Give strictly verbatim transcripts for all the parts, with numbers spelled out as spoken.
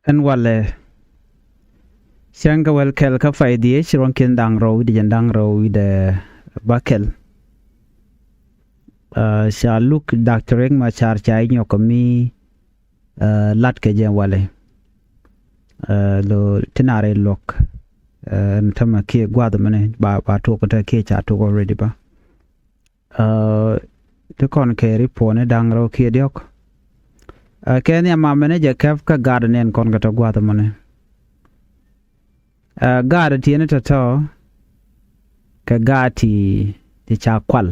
Ɛn walɛ cäŋ kɛ wäl kɛl kä pay dhiec ruɔ̱ŋ ki̱n da̱ŋ rɛw wi̱cdɛ jiɛn da̱ŋ rɛw wi̱cdɛ bäkɛl. Ca luk Doctor Riek Machar ca i̱ nyɔk kɛ mi la̱t kɛ jɛ walɛ. Lo ti na rɛy luɔ̱k ɛn tämɛ kiɛ gua̱th mɛnɛ ba tuɔk kä te kiɛ ca tuɔk already ba. Ti kɔn kɛ ripuɔni da̱ŋ rɛw kiɛ diɔ̱k. Kɛ nhiam ma mɛnɛ jɛ kɛp kä gaat niɛn kɔn kɛ tɔ gua̱th mɔnɛ. Gaat tiɛni tɔ̱tɔ̱ kɛ gaat ti ti ca kual.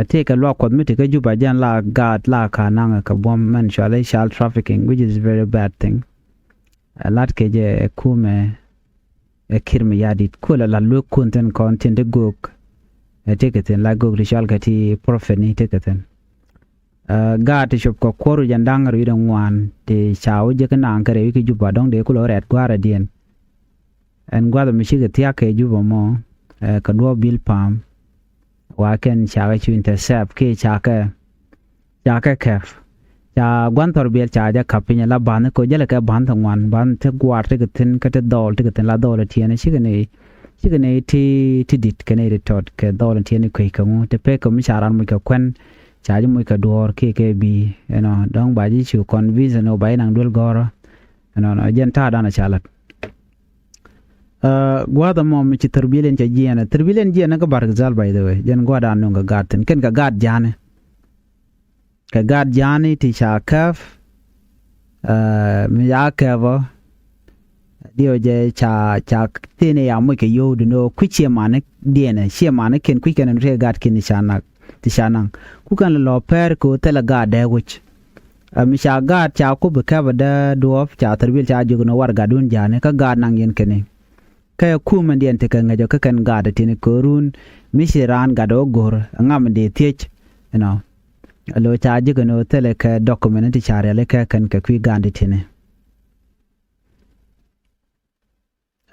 Tëëkɛ luak Kuɔth mi ti kä Juba jɛn la gaat la ka naŋ kɛ buɔ̱m mɛn cuali child trafficking, which is very bad thing. Lat kɛ jɛ ɛ kumɛ ɛ Kiir Mayardit kuɛ la la luek kun thin kɔn tin ti gök. Ɛ tekɛ thin la gök ti cɔal kɛ ti prophet ni tekɛ thin. Gaat ti cop kɛ kuɔr wi̱c ɛn da̱ŋ rɛw wi̱cdɛ ŋuan ti ca wä jek naŋ kɛ rɛy wi̱c kä Juba dɔ̱ŋ dee kulɛ rɛt gua̱a̱r adiɛn. Ɛn gua̱th mi cikɛ thiak kɛ Juba mɔ kɛ duɔ̱ɔ̱p bil pa̱a̱m. Wa kɛn cakɛ cu intercept kiɛ cakɛ cakɛ kɛp. Ca gua̱n thɔr biɛl ca jɛ ka̱p piny la ba̱nh ko jälɛ kɛ ba̱nh thɛ ŋuan, ba̱nh ti gua̱a̱r ti kɛ thi̱n kä ti dhɔɔl ti kɛ thi̱n la dhɔɔl tiɛn cikɛ ni cikɛ ni ti ti dit kɛ ni ti tɔt kɛ dhɔɔl tiɛn kuec kɛ ŋu ti pek kɛ mi ca ran muc kɛ kuɛn. Ca ji̱ muc kɛ duɔ̱ɔ̱r kiɛ kɛ bi ɛnɔ dɔ̱ŋ ba ji̱ cu convince ni ba ji̱ naŋ duel gɔ̱rä. Ɛnɔ nɔ jɛn ta̱a̱ dan a ca lat. Gua̱a̱th ɛmɔ mi ci thirbillion cɛ jiɛɛn, thirbillion jiɛɛn ni kä Bahr el Ghazal, by the way, jɛn gua̱a̱th dan nuŋ kɛ gaat thi̱n kɛn kɛ gaat ja̱a̱ni. Kɛ gaat ja̱a̱ni ti ca kɛp mi ca kɛp ɔ. Diɛw jɛ ca ca thi̱n ya muc kɛ yio̱w duni ɔ kui̱ ciɛ mani diɛnɛ ciɛ mani kiɛn kui̱ kɛn ni tëë gaat kiɛn ti ca nak ti ca naŋ. Ku kɛn lɛ lɔ pɛr kɛ ɔ thilɛ gaat dee wi̱c. Ɛ mi ca gaat ca kup bi kɛp ɛ dee duɔ̱ɔ̱p ca thirbil ca jiök ni warɛgakdun ja̱a̱ni kä gaat naŋ yɛn kɛn i̱. Kä ɛ kumɛndiɛn ti kɛ ŋäc ɔ kä kɛn gaat ɛ ti̱ni köörun mi ci raan gat ɔ go̱r ɛ ŋam in dee thiec. Ɛnɔ ɛ lo̱ ca ji̱ kɛn ɣöö thilɛ kɛ document ti ca rialikä kɛn kɛ kui̱ gaat ti ti̱ni.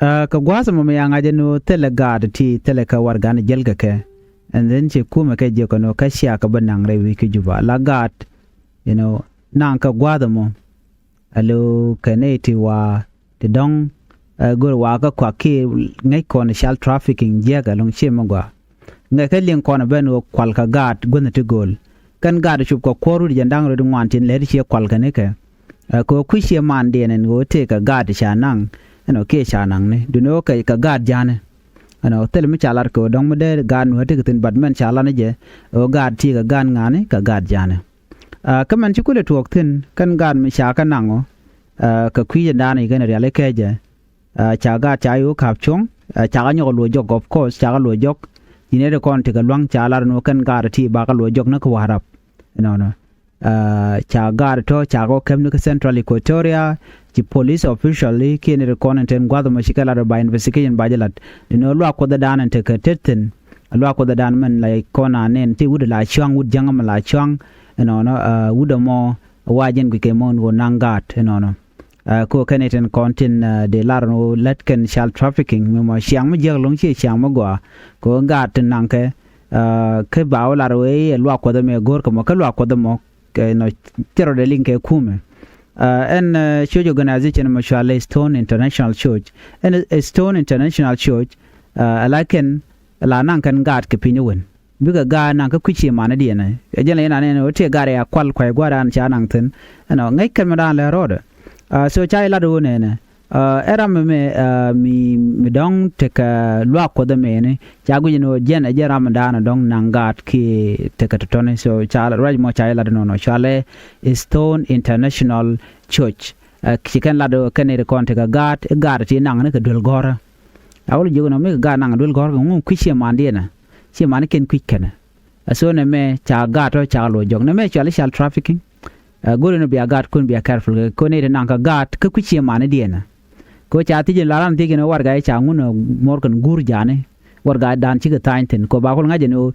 Ɛ kɛ gua̱a̱th ɛmɔ mi ya ŋa̱c ɛn ɣöö thilɛ gaat ti thilɛ kɛ warɛgan jiɛl kɛ kɛ. And then ci kumɛ kɛ jiök ɛn ɣöö kä cia kɛ bi naŋ rɛy wi̱i̱ kä Juba la gaat. You know, naŋ kɛ gua̱a̱th ɛmɔ alo kɛ nɛy ti wa ti dɔ̱ŋ. Ɛ go̱r wa kä kuak kiɛ ŋäc kɔn child trafficking jiäk ɛlɔ̱ŋ ciɛ mi gɔaa. Ŋäc kä liŋ kɔn ɛ ben ɣöö kual kɛ gaat guänh ti gööl. Kɛn gaat cop kɛ kuɔr wi̱cdɛ jiɛn da̱ŋ rɛw wi̱cdɛ ŋuan tin lɛt ciɛ kual kɛn ikɛ. Ɛ kɛ ɣöö kui̱ ciɛ mandiɛn ɛn ɣöö tëë kɛ gaat ti ca naŋ ɛn ɣöö kiɛ ca naŋni duni ɣöö kɛ kɛ gaat ja̱a̱ni. Ɛn ɣöö thil mi ca lat kɛ ɣöö dɔ̱ŋ mi dee gaat nuääri ti kɛ thi̱n, but mɛn ca lat ni jɛ ɣöö gaat ti kɛ gaat ŋa̱a̱ni kɛ gaat ja̱a̱ni. Kä mɛn ci kulɛ tuɔɔk thi̱n kɛn gaat mi ca kä naŋ ɔ kɛ kui̱c in da̱a̱n i̱ kɛn rial i̱ kɛcɛ. Ca gaat ca yo̱o̱ ka̱p cuɔ̱ŋ. Ca kä nyɔk luɔc jɔk, of course ca kä luɔc jɔk. Ci nɛy ti kɔn ti kɛ lua̱ŋ ca lar ni wä kɛn gaat ti ba kä luɔc jɔk ni kä Warap. Ɛnɔnɔ ca gaat tɔ̱ ca kɛ wä kɛm ni kä Central Equatoria. Ci police official i̱ kiɛ nɛy ti kɔn in ten gua̱th mɔ ci kɛ lat ba investigation ba jɛ lat. Ni nɔ luak Kuoth ɛ da̱a̱n in tekɛ tet thi̱n. Luak Kuoth ɛ da̱a̱n mɛn la kɔn a nɛn ti wut la cua̱ŋ, wut jäŋä mɛ la cua̱ŋ. Ɛnɔnɔ wut ɛmɔ wa jɛn guic kɛ mɔ in ɣöö naŋ gaat ɛnɔnɔ. Kä kɛn itin kɔn tin dee lar ni wä lät kɛn child trafficking mi mɔ ciaŋ mi jiäk lo̱ŋ ciɛ ciaŋ mi gɔaa. Kä gaat tin naŋ kɛ kä ba wä lar wee luak Kuɔth ɛmɛ go̱o̱r kɛ mɔ kä luak Kuɔth ɛmɔ kɛ nɔ cɛ rɔ dee liŋ kɛ kumɛ. Ɛn church organization mɔ cual i̱ Stone International Church. Ɛn Stone International Church ala kɛn la naŋ kɛn gaat kɛ piny wän. Bikɛ gaat naŋ kä kui̱ cie manidiɛn ɛ jɛn la yɛn anɛn ɣöö tiɛ gaat ɛ a kual kuay gua̱a̱r an ca naŋ thi̱n. Ɛnɔ ŋäc kɛn mi daan lɛ rɔɔdɛ. So ca ilat ɣöö nɛnɛ ɛ ram mɛ mi mi dɔ̱ŋ tekɛ luaak Kuɔth ɛmɛni ca guic ɛn ɣöö jɛn ɛ jɛn ram mi daan ɛ dɔ̱ŋ naŋ gaat kiɛ tekɛ tɔ̱tɔ̱ni. So ca ruac mɔ ca ilat ɛnɔnɔ cualɛ Stone International Church. Ci kɛn lat ɣöö kɛn nɛy ti kɔn tekɛ gaat i̱ gaat ti naŋ ni kɛ duel gɔ̱rä. A wä lɛ jiök ɛn ɣöö mi kɛ gaat naŋ duel gɔ̱rä kɛ ŋu kui̱ cie mandiɛn ɛ. Cie mani kɛn kui̱c kɛnɛ. Ɛ so nɛ mɛ ca gaat tɔ̱ ca luɔc jɔk nɛ mɛ cuali child trafficking. Ɛ go̱ri ni bia gaat kun bia careful kɛ kön ni ti naŋ kɛ gaat kä kui̱ cie manidiɛn ɛ. Kɛ ca thiec in la ran thiec in warɛga i̱ ca ŋun ɛ muɔr kɛn guur jaani. Warɛga dan cikɛ tha̱a̱ny thi̱n kɛ ba kul ŋa̱c ɛn ɣöö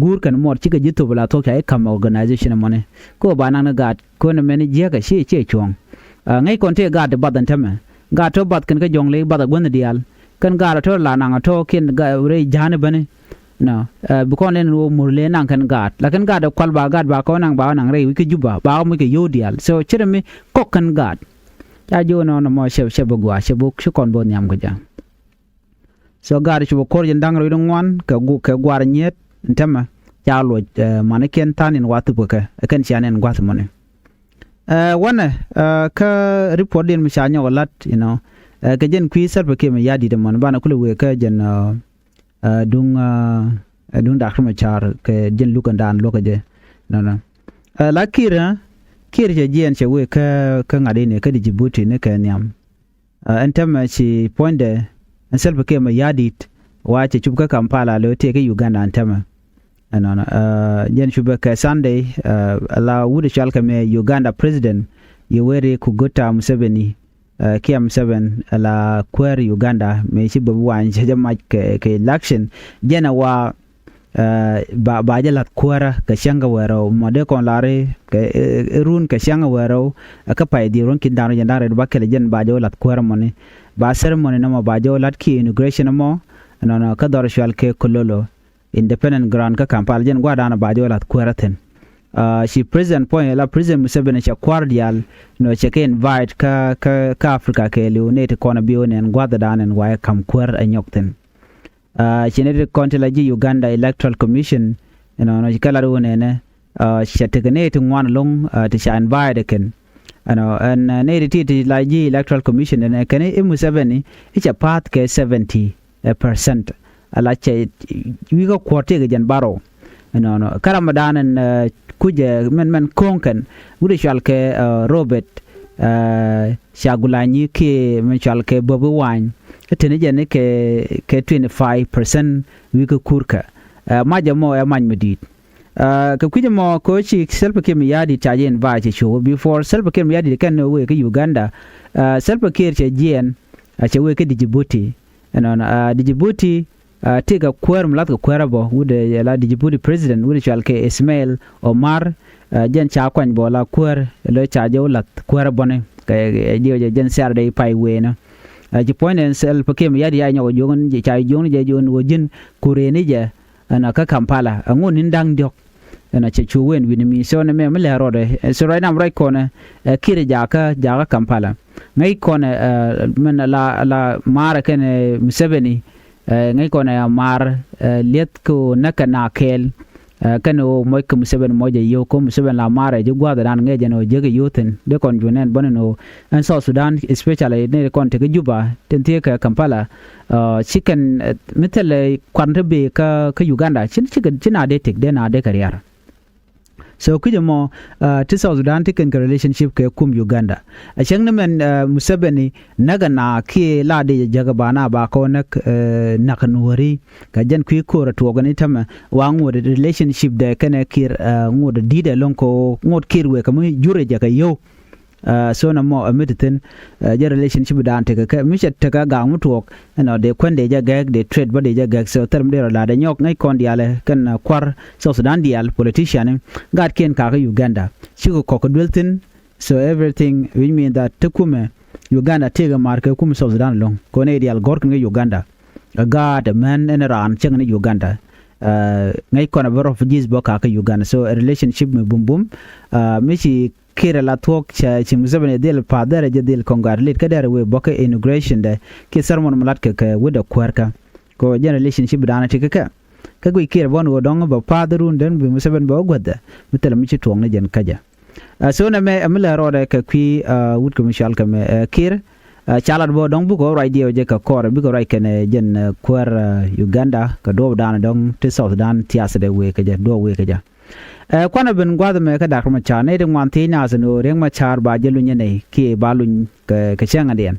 guur kɛn muɔr cikɛ ji̱ thop la thuɔ̱k ca i̱ ka̱m organization ɛmɔni. Kɛ ba naŋ ni gaat kön ɛmɛni jiäkä ciɛ ciɛ cuɔ̱ɔ̱ŋ. Ŋäc kɔn tëë gaat ti bath ɛn tämɛ. Gaat tɔ̱ bath kɛn kä jɔ̱ŋ ley bath ɛ guänh diaal. Kɛn gaat ɛ tɔ̱ la naŋ ɛ tɔ̱ kiɛn rɛy ja̱a̱ni bäni. Nɔ bi kɔn lɛn ɣöö mur lëë naŋ kɛn gaat la kɛn gaat ɛ kual ba gaat ba kɔn naŋ ba kɔn naŋ rɛy wi̱c kä Juba ba kɔn muc kɛ yio̱w diaal. So ce̱t mi kɔk kɛn gaat. Ca jiök nɔnɔ mɔ cɛ, cɛ bi gɔaa, cɛ bi, ci kɔn bi nhiam kɛ jɛ. So gaat cupɛ kuɔr jiɛn da̱ŋ rɛw wi̱cdɛ ŋuan kɛ gu-, kɛ gua̱a̱r nyiet ɛn täämɛ ca luɔc, eh, manikiɛn tha̱a̱ŋ in wa thop kɛ kɛ, ɛ kɛn cia nɛn gua̱th mɔni. Eh, wanɛ, eh, kä report diɛn mi ca nyɔk ɛ la̱t, you know, eh, kɛ jɛn kui̱ Salva Kiir Mayardit ɛmɔni banɛ kulɛ wëë kä jɛn, eh, eh, duŋ, eh, duŋ Doctor Machar kɛ jɛn lukɛndan luɔ̱kɛ jɛ. Nɔnɔ. Eh, la Kiir, eh, Kiir cɛ jiɛɛn cɛ wëë kä, kä ŋa̱t ini kä Djibouti ni kɛ nhiam. Eh, ɛn täämɛ ci puɔ̱nydɛ ɛn Salva Kiir Mayardit wa cɛ cup kä Kampala lo̱ tëë kä Uganda ɛn täämɛ. Ɛnɔnɔ, eh, jɛn cupɛ kɛ Sunday, eh, la wut cɔal kɛ mɛ Uganda President Yoweri Kaguta Museveni, eh, kiɛ Museveni, eh, la kuäär Uganda mëë ci Bobi Wine cɛ jɛ mac kɛ, kɛ election. Jɛn ɛ wa, eh, ba, ba jɛ la̱th kuäärä kɛ cäŋ kɛ wäl rɛw mɔ dee kɔn la̱ri kɛ, eh, eh, run kɛ cäŋ kɛ wäl rɛw, eh, kä pay dhieec ruɔ̱n ki̱n da̱ŋ rɛw jiɛn da̱ŋ rɛw ba kɛl jɛn ba jɛ wä la̱th kuäärä mɔni. Ba ceremony nɔmɔ ba jɛ wä la̱th kiɛ inauguration mɔ, ɛnɔnɔ kä dhɔr cɔal kɛ Kololo Independent Ground kä Kampala jɛn gua̱a̱r da̱a̱n ba jɛ wä la̱th kuäärä thi̱n. Ah, ci President puɔ̱ny la President Museveni cɛ kua̱r diaal, nɔ cɛ kɛ invite kä, kä, kä Africa kɛɛliw nɛy ti kɔn bi wä nɛn gua̱a̱r da̱a̱n ɛn wa ɛ ka̱m kuäär ɛ nyɔk thi̱n. Ah, ci nɛy ti kɔn ti la ji̱ Uganda Electoral Commission, ɛnɔnɔ ci kɛ lat wä nɛnɛ, ah, cɛ tekɛ nɛy ti ŋuan ɛlɔ̱ŋ, ah, ti ca invite kɛn. Ɛnɔ, ɛn, ah, nɛy ti ti ti la ji̱ Electoral Commission ɛnɛ kɛn i̱ Museveni i̱ cɛ pa̱a̱th kɛ seventy, eh, percent. Ala cɛ wi̱i̱ kä kuɔ̱r tëëkɛ jɛn bärɔw. Ɛnɔnɔ. Kä ramdan ɛn, eh, kucɛ mɛn, mɛn ko̱o̱ŋ kɛn wut cɔal kɛ, eh, Robert, eh, Kyagulanyi kiɛ mɛn cɔal kɛ Bobi Wine. Ɛ teni jɛn kɛ, kɛ twenty five percent wi̱i̱ kä kuurkä. Eh, macɛ mɔ ɛ mac mi di̱i̱t. Eh, kɛ kui̱c ɛmɔ kɛ ɣöö ci Salva Kiir Mayardit ca jɛ invite cɛ cuɔ̱k before Salva Kiir Mayardit kɛn ni wëë kä Uganda. Eh, Salva Kiir cɛ jiɛɛn, eh, cɛ wëë kä Djibouti. Ɛnɔnɔ, ah, Djibouti, ah, tëëkɛ kuäär mi la̱thkɛ kuäärä bä wut, eh, la Djibouti President wut cɔal kɛ Ismail Omar, ah, jɛn ca kuany bä la kuäär, lö ca jɛ wä la̱th kuäärä bäni kɛ, kɛ jiɔ jɛ jɛn Saturday pay wëënä. Ah, ci puɔ̱nydɛ Salva Kiir Mayardit ya nyɔk jiökni, ca jiökni jɛ jiökni wä ji̱n kureni jɛ, ɛnɔ kä Kampala. Ɛŋu ni̱n da̱ŋ diɔ̱k. Ɛnɔ cɛ cu wen wi̱ni mi. So nɛ mɛ mi lɛ rɔɔdɛ. Eh, so right now right kɔnɛ, eh, Kiir jakä, jakä Kampala. Ŋäc kɔnɛ, eh, mɛn la, la maarɛ kɛnɛ Museveni, eh, ŋäc kɔnɛ a maar, eh, lieth kɛ ɣöö näkɛ na kɛɛl. Eh, kɛnɛ ɣöö mɔc kɛ Museveni mɔc a yio̱w kɛ Museveni la maarɛ ji̱ gua̱a̱th dan ŋäc jɛn ɣöö jiäkɛ yio̱w thi̱n. Dee kɔn juun nɛn bäni ni ɣöö ɛn South Sudan, especially ni kɔn tekɛ Juba, tin thiee kɛ Kampala, eh, ci kɛn, eh, mi thilɛ kuan ti bëë kä, kä Uganda, ci, ci kɛ, ci na dee tëk, dee na dee kɛ riar. So kui̱c ɛmɔ, ah, ti South Sudan ti kɛn kɛ relationship kɛ kum Uganda. A cäŋ ni mɛn, ah, Museveni näk ɛna kiɛ la dee jɛ jäk ba na ba kɔn näk, eh, näk nuɔ̱ri. Kɛ jɛn kui̱ ko̱r a tuɔɔk ni tämɛ wa ŋot relationship dɛ kɛnɛ Kiir, ah, ŋot di̱t ɛlɔ̱ŋ kɛ ŋot Kiir wëë kɛ mi jurɛ jɛ kɛ yio̱w. Ah, so nɔmɔ, ah, mi ti thi̱n, ah, jɛ relationship dan tekɛ kɛ mi cɛ tekɛ gaŋ mi tuɔɔk. Ɛnɔ dee kuɛn dee jɛ gɛɛk, dee trade bä dee jɛ gɛɛk. So thil mi dee rɔ la̱t ɛ nyɔk ŋäc kɔn diaalɛ kɛn, ah, kua̱r South Sudan diaal politician ni gaatkiɛn kakä Uganda cikɛ kɔk kɛ duel thi̱n. So everything which mean that ti kumɛ Uganda tëëkɛ ma̱a̱r kɛ kumɛ South Sudan ɛlɔ̱ŋ kɔn ɛ diaal gɔ̱rkɛn kɛ Uganda. Ɛ gaat ɛ mɛn ɛn raan cäŋ ni Uganda. Ah, ŋäc kɔn ɛ bä refugees bä kakä Uganda. So ɛ relationship mi bum bum, ah, mi ci Kiir ɛ la thuɔ̱k cɛ ci Museveni dhil pa̱a̱th derɛ jɛ dhil congratulate kä derɛ wëë bɔkä inauguration dɛ kiɛ ceremony mi latkɛ kɛ wut dɛ kuäärkä. Kɛ ɣöö jɛn relationship danɔ ti kɛ kɛ. Kä guic Kiir bɔn ɣöö dɔ̱ŋ bɛ pa̱a̱th run den bi Museveni bɛ wä guäthdɛ mi thilɛ mi ci tuɔɔk ni jɛn kä jɛ. Ah, so nɛ mɛ ɛ mi lɛ rɔɔdɛ kɛ kui̱, ah, wut kɛ mi cual kɛ mɛ, eh, Kiir. Ah, ca lat bä dɔ̱ŋ bikɛ wä ruac diɛw jɛ kɛ kɔrɛ bikɛ ruac kɛnɛ jɛn, eh, kuäär, ah, Uganda kɛ duɔɔp danɔ dɔ̱ŋ ti South Sudan thiathɛ dɛ wëë kɛ jɛ duɔɔp wëë kɛ jɛ. Eh, kuanɛ ben gua̱th ɛmɛ kä Dak Riɛk Macar nɛy ti ŋuan thiec naath ɛn ɣöö Riɛk Macar ba jɛ luny ɛnɛy kiɛ ba luny kɛ, kɛ cäŋ ɛdiɛn.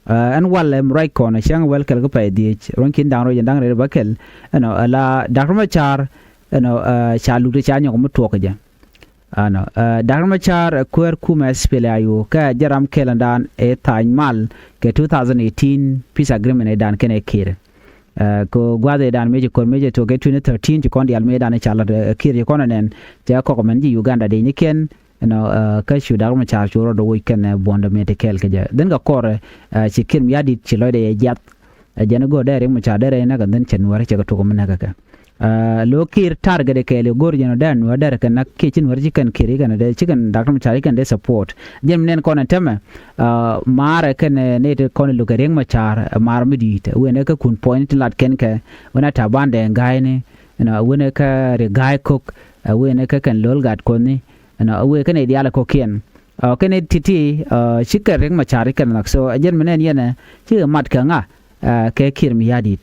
Eh, ɛn walɛ mi ruac kɔn cäŋ wäl kɛl kä pɛy dhiec ruɔ̱n ki̱n da̱ŋ rɛw jɛn da̱ŋ rɛw bäkɛl. Ɛnɔ, eh, la Dak Riɛk Macar, ɛnɔ, eh, ca luk ti ca nyɔk mi tuɔɔk kɛ jɛ. Ɛnɔ, eh, Dak Riɛk Macar, eh, kuäär kumɛ S P L A I O kɛ jɛ ram kɛlɛndan ɛ tha̱a̱ny mal kɛ two thousand eighteen peace agreement ɛ dan kɛnɛ Kiir. Eh, kɛ gua̱th ëëdan mëë ci kɔn mëë ci tuɔk kɛ twenty thirteen ci kɔn diaal mëëdan ca lat, eh, Kiir ci kɔn ɛ nɛn cɛ kɔk mɛn ji̱ Uganda dee ni kɛn, you know, eh, kä cu Dak Riɛk Macar cu rɔɔdɛ woc kɛn, eh, buɔ̱ndɛ mëë ti kɛɛl kɛ jɛ. Dhin kɛ kɔr, eh, ci Kiir Mayardit ci lɔcdɛ yɛ jiath. Eh, jɛn i̱ go̱o̱r dee Riɛk Macar dee rɛy näk ɛn dhin cɛ nuäärä cɛ kɛ tuɔk mi näk kɛ kɛ. Ɛ, lo̱ Kiir target kɛɛli go̱r jɛn ɔ dɛn nuäär dɛr kɛn nak kiɛ ci nuäär ci kɛn Kiir ci kɛn dee ci kɛn Doctor Machar ci kɛn dee support. Jɛn mi nɛn kɔn ɛ tämɛ, ɛ, maarɛ kɛn ɛ nɛy ti kɔn ɛ lo̱k kɛ Riek Machar, ɛ, maar mi di̱i̱t. Ɛ wen ɛ kä Kun Puɔ̱ny ti lat kɛn kɛ, wen ɛ Taban Deng Gai ni, ɛnɔ, wen ɛ kä Riek Gai Kok, ɛ wen ɛ kä kɛn Lo̱l Gat Kuɔth ni, ɛnɔ, ɛ wen ɛ kɛn ɛ diaal ɛ kɔ̱kiɛn. Ɛ, kɛn ɛ ti̱ti̱, ɛ, ci kɛ Riek Machar ci kɛn nak. So, ɛ jɛn mi nɛn yɛn ɛ, ci kɛ mat kɛ ŋa, ɛ, kɛ Kiir mi ya̱di̱t.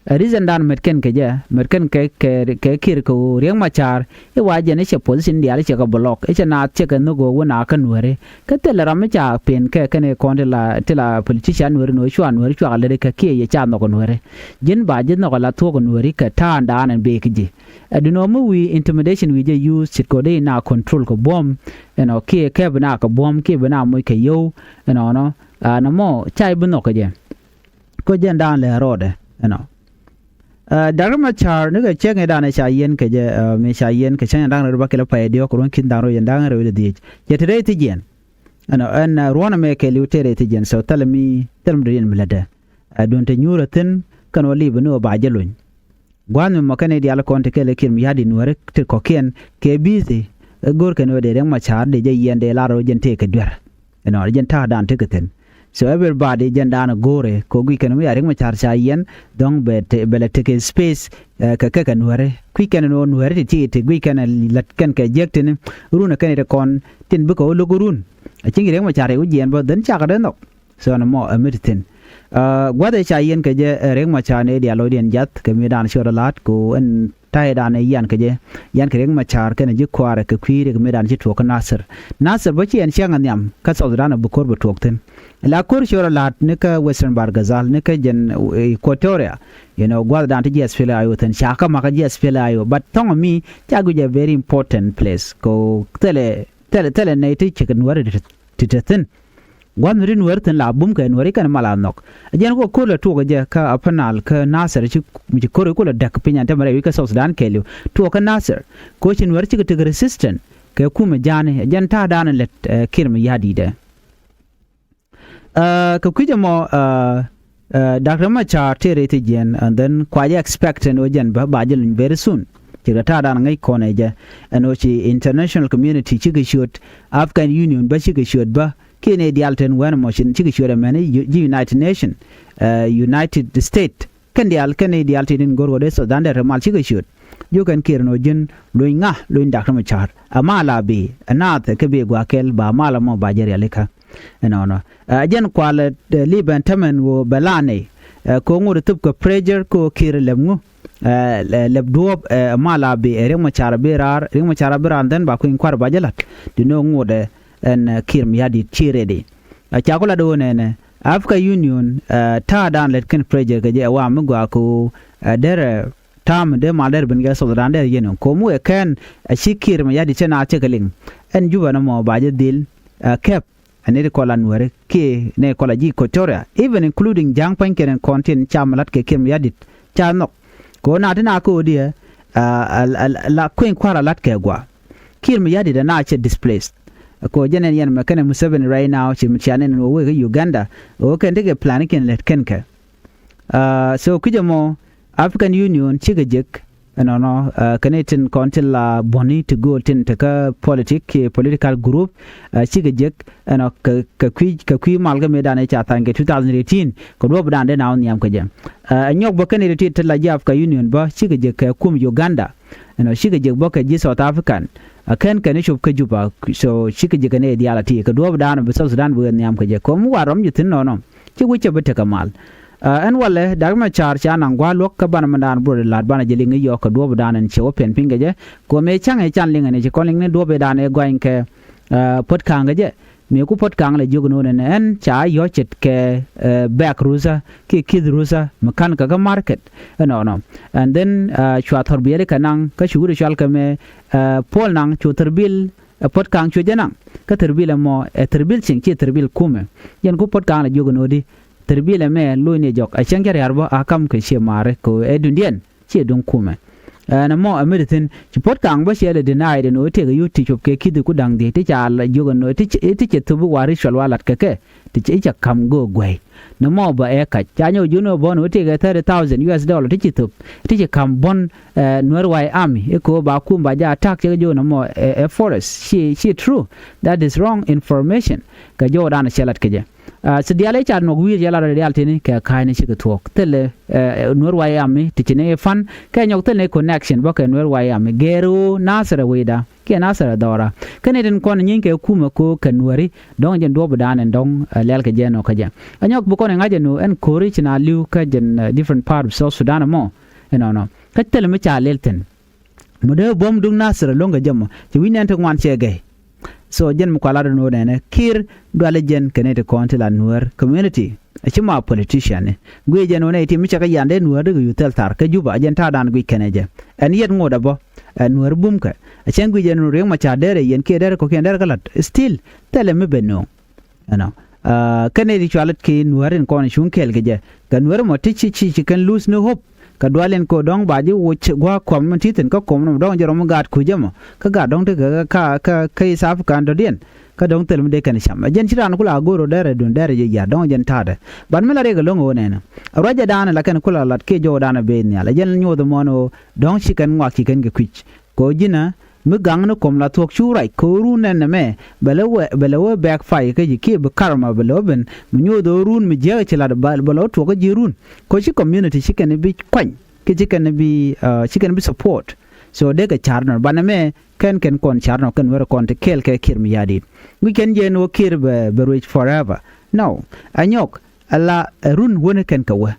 Ɛ, reason dan met kɛn kɛ jɛ, met kɛn kɛ, kɛ, kɛ Kiir kɛ ɣöö Riek Machar, i̱ wa jɛn i̱ cɛ position diaal i̱ cɛ kɛ block, i̱ cɛ naath cɛ kɛ nhök ɣöö wä naath kä nuääri. Kä thilɛ ram mi ca pen kɛ kɛn i̱ kɔn ti la, ti la politician nuääri ni ɣöö cua nuääri cua kɛ lät kɛ kiɛ yɛ ca nhɔk nuääri. Ji̱n ba ji̱ nhɔk la thuɔ̱k nuääri kɛ ta̱a̱ dan ɛn bee kä ji̱. Ɛ duundɛ ɣöö mi wi̱i̱ intimidation wi̱i̱ jɛ use ce̱tkɛ ɣöö dee na control kɛ buɔ̱m, ɛnɔ, kiɛ kɛ bi na kɛ buɔ̱m, kiɛ bi na moc kɛ yio̱w, ɛnɔnɔ, ɛ, nɔmɔ, ca i̱ bi nhɔk kɛ jɛ. Kä jɛn dan lɛ rɔɔdɛ, ɛnɔ. Ɛ, Doctor Machar ni kɛ cäŋ ɛ dan ɛ ca yiɛn kɛ jɛ, ɛ, mi ca yiɛn kɛ cäŋ ɛ da̱ŋ rɛw bä kɛl pay diɔ̱k ruɔ̱n ki̱n da̱ŋ rɛw yɛn da̱ŋ rɛw ilɛ dhiec. Cɛ te rɛy thi jiɛn. Ɛnɔ, ɛn, ɛ, ruɔ̱n ɛmɛ kɛɛliw te rɛy thi jiɛn. So thilɛ mi, thilɛ mi dɔ̱diɛn mi lätdɛ. Ɛ, duundɛ nyuurä thi̱n, kɛn wä li̱i̱bä ni wä ba jɛ lony. Gua̱a̱th mi mɔ kɛn i̱ diaal kɔn ti kɛɛl ɛ Kiir mi ya̱di̱t nuääri ti kɔ̱kiɛn kɛ busy. Ɛ go̱o̱r kɛn wä dee Riek Machar dee jɛ yiɛn dee lar wä jɛn tëë kɛ duer. Ɛnɔ, jɛn ta̱a̱ dan tekɛ thi̱n. So everybody jɛn dan go̱o̱rɛ kɛ guic kɛn mi ya Riek Machar ca yiɛn, dɔ̱ŋ bɛ te, bɛ lɛ tekɛ space, ɛ, kɛ kɛ kɛ nuääri. Kui̱c kɛn ni wä nuääri ti ti ti guic kɛn lät kɛn kɛ jiäk tini. Run ɛ kɛn i̱ ti kɔn tin bikɛ wä lo̱k run. A cieŋ Riek Machar i̱ wä jiɛn bä, then cakɛ dee nhɔk. So nɔmɔ ɛ mi ti thi̱n. Ɛ, gua̱th ɛ ca yiɛn kɛ jɛ, ɛ, Riek Machar ni diaal lɔcdiɛn jath kɛ mi dan ci rɔ la̱t kɛ ɣöö ɛn ta̱yɛ dan ɛ yian kɛ jɛ. Yian kɛ Riek Machar kɛnɛ ji̱ kuaarɛ kɛ kui̱ Riek mi dan ci tuɔɔk kä Nasir. Nasir bä ci ɛn ciaŋ ɛ nhiam kä South Sudan ɛ bi ko̱r bɛ tuɔɔk thi̱n. La ko̱r ci rɔ la̱t ni kä Western Bahr el Ghazal ni kä jɛn, ɛ, Equatoria. You know, gua̱th dan ti ji̱ SPLA-IO thi̱n, ca kä makä ji̱ SPLA-IO. But thɔŋ mi ca guic a very important place. Kɛ ɣöö thilɛ, thilɛ, thilɛ nɛy ti cɛ kɛ nuäär ti, ti te thi̱n. Gua̱th mi ri nuäär thi̱n la bum kɛ nuäär i̱ kɛn mal a nhɔk. Ɛ jɛn kɔ ko̱r lɛ tuɔɔk ɛ jɛ kä Upper Nile kä Nasir ci, mi ci ko̱r i̱ kulɛ däk piny an te mɛ rɛy wi̱c kä South Sudan kɛɛliw. Tuɔɔk kä Nasir. Kɛ ɣöö ci nuäär cikɛ tekɛ resistant kɛ kumɛ ja̱a̱ni. Ɛ jɛn ta̱a̱ dan lät, ɛ, Kiir mi ya̱di̱t ɛ. Ɛ, kɛ kui̱c ɛmɔ, ɛ, ɛ, Doctor Machar tëë rɛy thi jiɛn, and then kua jɛ expect ɛn ɣöö jɛn bä ba jɛ luny very soon. Cikɛ ta̱a̱ dan ŋäc kɔn ɛ jɛ. Ɛn ɣöö ci international community cikɛ ciöt, African Union bä cikɛ ciöt bä. Kiɛ nɛy diaal tin wɛn ɛmɔ ci, cikɛ ciöt ɛmɛn ji̱ United Nation, ɛ, United State. Kɛn diaal, kɛn nɛy diaal tin in go̱r ɣöö dee South Sudan dee te mal cikɛ ciöt. Jiök kɛn Kiir ɛn ɣöö ji̱n luny ŋa, luny Doctor Machar. Ɛ mal a bi, ɛ naath ɛ kɛ bi gua̱a̱th kɛl ba mal ɛmɔ ba jɛ rialikä. Ɛnɔnɔ. Ɛ jɛn kualɛ, ɛ, li̱bɛn tämɛn ɣöö bɛ la nɛy. Ɛ, kɛ ŋot ɛ thöp kɛ pressure kɛ ɣöö Kiir lɛp ŋu. Ɛ, lɛ-, lɛp duɔ̱ɔ̱p, ɛ, mal a bi, ɛ, Riek Machar bi raar, Riek Machar bi raar, then ba kui̱ny kua̱r ba jɛ la̱t. Di nööŋ ŋot ɛ, ɛn, ɛ, Kiir mi ya̱di̱t ci ready. Ɛ, ca ku lat ɣöö nɛnɛ, Africa Union, ɛ, ta̱a̱ dan lät kɛn pressure kɛ jɛ ɛ wa mi gɔaa kɛ ɣöö, ɛ, derɛ, ta̱a̱ mi dee mal derɛ ben kɛ South Sudan derɛ yɛn ɛ ko̱o̱m wëë kɛn, ɛ, ci Kiir mi ya̱di̱t cɛ naath cɛ kɛ liŋ. Ɛn Juba nɔmɔ ba jɛ dhil, ɛ, kɛp. Ɛ nɛy ti kɔn la nuääri kiɛ nɛy kɔn la ji̱ Equatoria, even including Ja̱a̱ŋ pa̱nykiɛn in kɔn tin ca mi la̱t kɛ Kiir mi ya̱di̱t ca nhɔk. Kɛ ɣöö na ti na kä ɣöö diɛ, ɛ, ɛ, ɛ, la kui̱ny kua̱r a la̱t kɛ gua̱a̱. Kiir mi ya̱di̱t ɛ na cɛ displaced. Kɛ ɣöö jɛn ɛn yɛn mɛ kɛnɛ Museveni right now ci mi cia nɛn in ɣöö wëë kä Uganda, ɣöö kɛn tekɛ planikiɛn lät kɛn kɛ. Ɛ, so kui̱c ɛmɔ African Union cikɛ jek, ɛnɔnɔ, ɛ, kɛn i̱ tin kɔn ti la buɔ̱ni ti gööl tin tekä politic kiɛ political group, ɛ, cikɛ jek, ɛnɔ, kɛ, kɛ kui̱, kɛ kui̱ mal kä mëëdan i̱ ca tha̱a̱ny kɛ two thousand eighteen, kɛ duɔ̱ɔ̱pdan dee na wä nhiam kɛ jɛ. Ɛ, ɛ nyɔk bä kɛn i̱ ti ti la ji̱ Africa Union bä, cikɛ jek kɛ kum Uganda. Ɛnɔ, cikɛ jek bä kɛ ji̱ South African. Ɛ kɛn kɛn i̱ cop kä Juba, so cikɛ jek kɛn i̱ diaal a ti, kɛ duɔ̱ɔ̱pdan bi South Sudan bi wä nhiam kɛ jɛ. Kɛ mi wa rɔm ji̱ thi̱n nɔnɔ. Ci wi̱c cɛ bi tekɛ mal. Ɛ, ɛn walɛ, Dak Macar ca naŋ gua̱a̱r luɔ̱k kä banɛ mindan buɔt la̱t banɛ jɛ liŋ i̱ yɔɔk kɛ duɔ̱ɔ̱pdan ɛn cɛ wä piɛn piny kɛ jɛ. Kɛ ɣöö mëë ca̱ŋ ɛ can liŋ ɛn ɛ ci kɔn liŋ ni duɔ̱ɔ̱pdan ɛ gɔany kɛ, ɛ, Puɔ̱t Ka̱a̱ŋ kɛ jɛ. Mëë ku Puɔ̱t Ka̱a̱ŋ lɛ jiök ɛn ɣöö nɛn ɛn ca yɔ̱c ce̱tkɛ, ɛ, bɛ̈k ruthä kiɛ ki̱th ruthä mi ka̱n kɛ kä market. Ɛnɔnɔ. And then, ɛ, cua thɔrbiɛli kɛ naŋ kä cu wi̱cdɛ cual kɛ mɛ, ɛ, Puɔl Naŋ cu thɔrbil ɛ Puɔ̱t Ka̱a̱ŋ cuɛ jɛ naŋ. Kä thirbil ɛmɔ ɛ thirbil cieŋ, ciɛ thirbil kumɛ. Yɛn ku Puɔ̱t Ka̱a̱ŋ lɛ jiök ɛn ɣöö di thirbil ɛmɛ lo̱cni jɔk, ɛ cäŋ cä ria̱r bä a ka̱m kɛ ciɛ maari kɛ ɣöö ɛ duŋdiɛn, ciɛ duŋ kumɛ. Ɛn ɛmɔ ɛ mi ti thi̱n ci Puɔ̱t Ka̱a̱ŋ bä ciɛ lɛ deny ɛn ɣöö tëëkɛ yio̱w ti cop kɛ ki̱thi ku da̱ŋ dhiec ti ca jiök ɛn ɣöö ti cɛ thop i̱ wa ritual wa lat kɛ kɛ ti cɛ i̱ cɛ ka̱m göök guɛy. Nɔmɔ bä ɛ kac ca nyɔk jun ɛ bɔn wä tëëkɛ thirty thousand U S dollar ti ci thop ti ci ka̱m bɔn. Nuer White Army i̱ ko̱ ba kum ba jɛ attack cɛ kɛ jɔw nɔmɔ ɛ forest ci ci true. That is wrong information. Kɛ jɔw dan cɛ lat kɛ jɛ. Ci diaal i̱ ca nuɔk wi̱i̱r cɛ lat rɔ diaal tini kɛ ka̱a̱cni cikɛ thuɔ̱k thilɛ. Nuer White Army ti ci ni i̱ fan kɛ nyɔk thilɛ ni connection bä kɛ Nuer White Army gɛɛr ɣöö Nasir ɛ wecda kiɛ Nasir ɛ dhɔra. Kä ni tin kɔn nyieeny kɛ kumɛ ko̱ kɛ Nuääri dɔ̱ŋ jɛn duɔ̱ɔ̱p dan ɛn dɔ̱ŋ. Lɛl kɛ jɛ nɔ kä jɛ ɛ nyɔk bi kɔn iŋa̱c ɛn ɣöö ɛn ko̱ri ci na li̱w kä jɛn different part of South Sudan ɛmɔ. Ɛnɔnɔ kä thilɛ mi ca lɛl thi̱n. Mi dee buɔ̱m duŋ Nasir ɛ lo̱ŋ kɛ jɛ mɔ ci wi̱c nɛn ti ŋuan cɛ gɛy. So jɛn mi kualat ɛn ɣöö nɛnɛ Kiir dualɛ jɛn kɛ nɛy ti kɔn ti la Nuäär community. Ɛ ci ma politician ni guic jɛn ɣöö nɛy ti mi cɛ kɛ yan dee Nuäär di kɛ yuth thil thar kä Juba jɛn ta̱a̱ dan guic kɛnɛ jɛ. Ɛn yɛt ŋot ɛ bä ɛ Nuäär bumkɛ ɛ cɛn guic jɛn ɣöö Riek Machar derɛ yɛn kiɛ derɛ kɔkiɛn derɛ kä la̱t still thilɛ mi ben no̱o̱ŋ. Ɛnɔ kɛn nɛy ti cualat ki Nuäär in kɔn cuŋ kɛɛl kɛ jɛ kɛ Nuäär mɔ ti ci ci ci kɛn lose ni hope. Kɛ dual in ko dɔ̱ŋ ba ji̱ wuc gua̱a̱k kuɔm mi ti thi̱n kä kuɔm ni dɔ̱ŋ jɛ rɔm mi gaat kucä mɔ kä gaat dɔ̱ŋ ti kɛ kä kä kä East Africa dɔ̱diɛn. Kä dɔ̱ŋ thil mi dee kɛn cam ɛ jɛn ci raan kula a go̱o̱r rɔ dɛrɛ dun dɛrɛ jɛ ya̱r dɔ̱ŋ jɛn ta̱a̱dɛ. Ban mi la riɛk ɛlɔ̱ŋ ɣöö nɛnɛ ruacɛ daanɛ la kɛn kula lat kiɛ jɔw daanɛ ben nhial ɛ jɛn nyuɔth mɔn ɣöö dɔ̱ŋ ci kɛn ŋuak ci kɛn kɛ kui̱c. Kɛ ɣöö ji̱nä mi gaŋ ni kɔm la thuɔ̱k cu ruac kɛ ɣöö run nɛn nɛmɛ bɛ lɛ wee bɛ lɛ wee bɛɛk pay kä ji̱ kiɛ bi karma bɛ lɛ wee ben mi nyuuth ɣöö run mi jiääk ci lat bɛ lɛ wee tuɔk kä ji̱ run. Kɛ ɣöö ci community ci kɛn bi kuany kiɛ ci kɛn bi ci kɛn bi support. So dee kɛ ca̱r nɔ banɛ mɛ kɛn kɛn kɔn ca̱r nɔ kɛn werɛ kɔn ti kɛɛl kɛ Kiir mi ya̱di̱t. Wi̱c kɛn jɛ ni wä Kiir bɛ bɛ ruec forever. No. Ɛ nyɔk ala ɛ run wänä kɛn kɛ wä.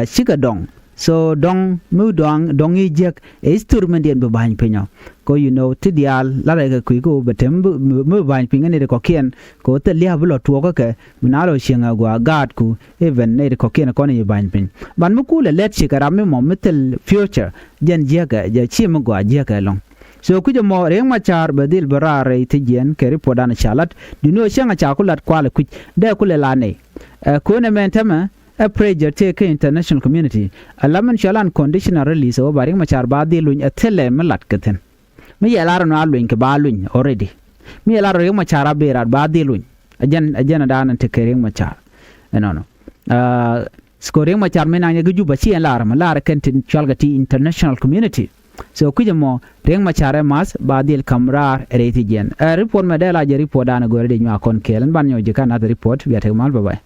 Cikɛ dɔŋ. So dɔŋ mi dɔŋ dɔŋ i̱ jiäk ɛ history mɛn diɛn bi ba̱ny piny ɔ. Kɛ you know ti diaal la rɛy kɛ kui̱ kɛ wä bɛ tem mi bi ba̱ny piny kɛ nɛy ti kɔ̱kiɛn kɛ wä thil lia̱a̱ bi lɔ tuɔɔkä kɛ mi na lɔ cieŋ ɛ gɔaa gaatku even nɛy ti kɔ̱kiɛn kɔn i̱ ba̱ny piny. Ban mi kulɛ lɛt cikɛ ram mi mɔ mi thil future jɛn jiäkɛ jɛ ci mi gɔaa jiäkɛ ɛlɔ̱ŋ. So kui̱c ɛmɔ Riek Machar bɛ dhil bɛ raar rɛy thi̱jiɛn kɛ report dan ca lat. Duŋni ɣöö cäŋ a ca ku lat kualɛ kui̱c dee kulɛ la nɛy. Ɛ ko̱n ɛmɛn tämɛ ɛ pressure tëë kä international community. Ɛ la min cɔal unconditional release ɛ wä ba Riek Machar ba dhil luny ɛ thilɛ mi lat kɛ thi̱n. Mi yɛ lar ɛn a luny kɛ ba luny already. Mi yɛ lar Riek Machar a bi rat ba dhil luny. Ɛ jɛn ɛ jɛn ɛ daanɛ tekɛ Riek Machar. Ɛnɔnɔ. Ko Riek Machar mi naŋ jɛ kä Juba ci ɛn lar mɛ lar kɛn tin cɔal kɛ ti international community. So kui̱c ɛmɔ Riek Machar ɛ math ba dhil ka̱m raar rɛy thi̱jiɛn. Ɛ report mɛ dee la jɛ report daanɛ go̱rɛ di nyuak kɔn kɛɛl ɛn ban nyɔk ji̱ kä another report bia tek mal bye bye.